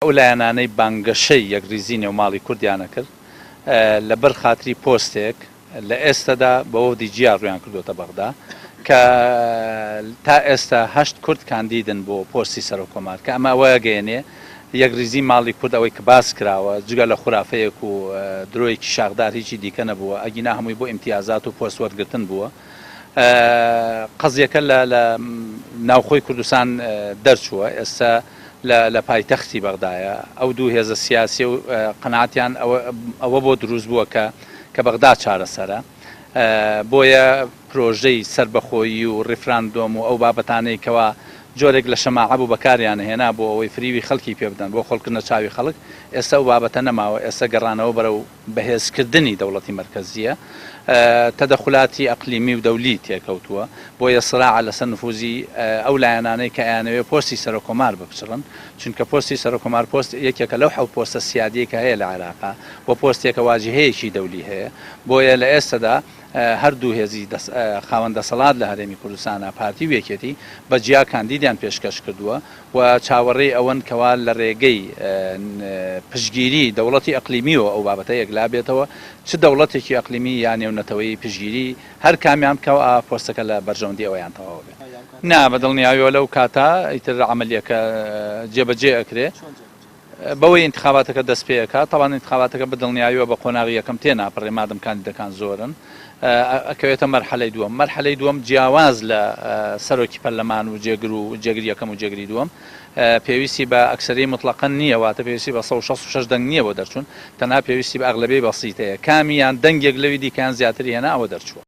ئەو لایەنانەی بانگەشەی یەکریزی نێو ماڵی کوردیان ئەکرد لەبەر خاتری پۆستێک لە ئێستەدا بە وەفدی جیا ڕوویان کردۆتە بەغدا کە تا ئێستا هەشت کورد کاندیدن بۆ پۆستی سەرۆک کۆمار کە ئەمە ئەوە ئەگەیەنێ یەکریزی ماڵی کورد ئەوەی کە باس کراوە جگە لە خورافەیەک و درۆیەکی شاخدار هیچی دیکە نەبووە ئەگینا هەمووی بۆ ئیمتیازات و پۆست وەرگرتن بووە. قەزیەکە لە لە ناوخۆی کوردستان دەرچووە، ئێستا لە لە پایتەختی بەغدایە، ئەو دوو هێزە سیاسیە و قەناعەتیان ئەوە ئەوە بۆ دروست بووە کە کە بەغدا چارەسەرە، بۆیە پرۆژەی سەربەخۆیی و ڕیفراندۆم و ئەو بابەتانەی کەوا جۆرێک لە شەماعە بوو بەکاریان هێنا بۆ ئەوەی فریوی خەڵکی پێ بدەن بۆ خۆڵکردنە چاوی خەڵک، ئێستا ئەو بابەتە نەماوە، ئێستا گەڕانەوە بەرەو. بەهێزکردنی دەوڵەتی مەرکەزییە، تەدەخولاتی ئەقلیمی و دەولی تێکەوتووە، بۆیە سراعە لەسەر نفوزی ئەو لایەنانەی کە ئەیانەوێ پۆستی سەرۆککۆمار بپچڕن، چونکە پۆستی سەرۆککۆمار پۆست یەکێکە لەو حەوت پۆستە سیادیەی کە هەیە لە عێراقا و پۆستێکە واجیهەیەکی دەولی هەیە، بۆیە لە ئێستەدا هەردوو هێزی خاوەن دەسەڵات لە هەرێمی کوردستانا پارتی و یەکێتی بە جیا کاندیدیان پێشکەش کردووە و چاوەڕێی ئەوەن کەوا لە رێگەی پشتگیری دەوڵەتی ئەقلیمیەوە ئەو بابەتە یەکلا بێتەوە، چ دەوڵەتێکی ئەقلیمی یا نێونەتەوەیی پشتگیری هەر کامیان بکا و پۆستەکە لە بەرژەوەندی ئەویان تەواو بێ. نا بە دڵنیاییەوە لەو کاتە ئیتر عەمەلیەکە جێبەجێ ئەکرێ. بەوەی ئینتخاباتەکە دەست پێ ئەکات، تەبعەن ئینتخاباتەکە بە دڵنیاییەوە بە قۆناغی یەکەم تێ ناپەڕێ مادەم کاندیدەکان زۆرن، ئەکەوێتە مەرحەلەی دووەم، مەرحەلەی دووەم جیاواز لە سەرۆکی پەرلەمان و جێگر و جێگری یەکەم و جێگری دووەم پێویستی بە ئەکسەریەی موتڵەقە نییە، واتە پێویستی بە 166 دەنگ نییە بۆ دەرچوون، تەنها پێویستی بە ئەغلەبیەی بەسیتەیە، کامیان دەنگێک لەوی دیکەیان زیاتری هێنا ئەوە دەرچووە.